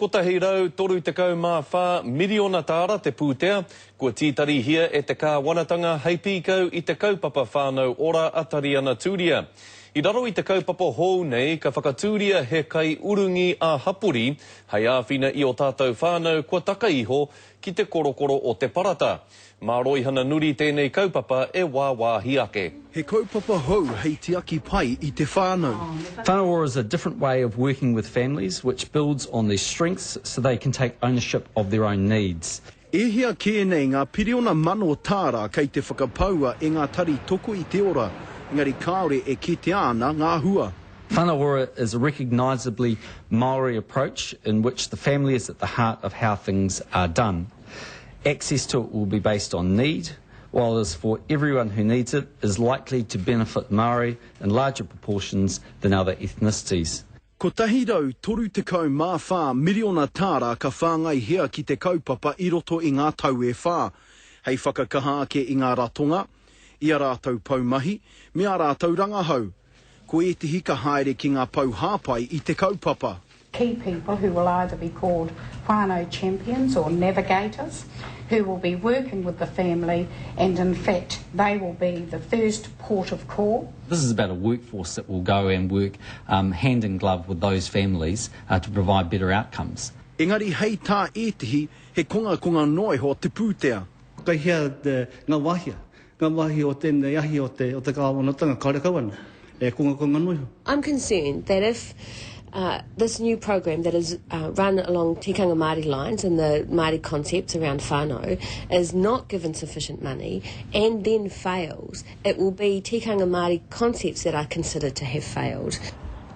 134 miriona tāra te pūtea kua tītarihia e te kāwanatanga hei pīkau i te kaupapa Whānau Ora a Tariana Turia. I raro i te kaupapa hou nei ka whakatūria he kaiurungi ā-hapori hei āwhina i ō tātou whānau kua taka iho ki te korokoro o te parata. Mā Roihana Nuri tēnei kaupapa e wāwāhi ake. He kaupapa hou hei tiaki pai i te whānau. Whānau Ora is a different way of working with families which builds on their strengths so they can take ownership of their own needs. E hia kē nei ngā piriona mano tāra kei te whakapaua e ngā tari toko i te ora, engari kāore e kitea ana ngā hua. Whānau Ora is a recognisably Māori approach in which the family is at the heart of how things are done. Access to it will be based on need, while it is for everyone who needs it, is likely to benefit Māori in larger proportions than other ethnicities. 134 miriona tāra ka whāngaihia ki te kaupapa i roto i ngā tau e whā, hei whakakaha ake i ngā ratonga, i a rātou poumahi, me ā rātou rangahau. Ko ētehi ka haere ki ngā pou hāpai i te kaupapa. Key people who will either be called whānau champions or navigators who will be working with the family and in fact they will be the first port of call. This is about a workforce that will go and work um, hand in glove with those families uh, to provide better outcomes. Engari hei tā ētehi, he kongakonga noa iho te pūtea. Kei hea ngā wāhia? Ngā wāhi o tēnei ahi o te, o te kāwanatanga karekau ana, e kongakonga noa iho. I'm concerned that if uh, this new program that is uh, run along tikanga Māori lines and the Māori concepts around whānau is not given sufficient money and then fails, it will be tikanga Māori concepts that are considered to have failed.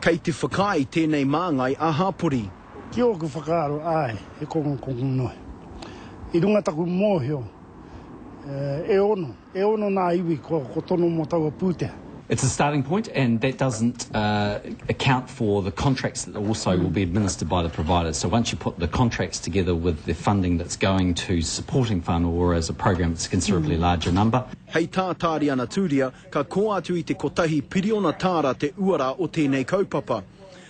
Kei te whakaae tēnei māngai ā-hapori. Ki ōku whakaaro, āe, he kongakonga noa. I runga taku mōhio, E ono, e ono nā iwi kua ko tono mō taua pūtea. It's a starting point and that doesn't uh, account for the contracts that also will be administered by the providers. So once you put the contracts together with the funding that's going to supporting Whānau Ora as a program, it's a considerably mm. larger number. Hei tā Tāriana Tūria, ka kō atu i te kotahi piriona tāra te uara o tēnei kaupapa.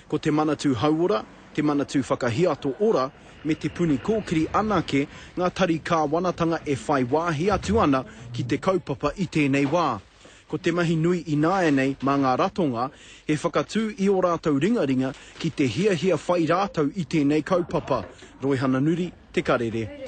Ko te Manatū Hauora, Te Manatū Whakahiato Ora me Te Puni Kōkiri anake ngā tari kāwanatanga e whai wāhi atu ana ki te kaupapa i tēnei wā. Ko te mahi nui ināianei mā ngā ratonga, he whakatū i ō rātou ringaringa ki te hiahia whai rātou i tēnei kaupapa. Roihana Nuri, Te Karere.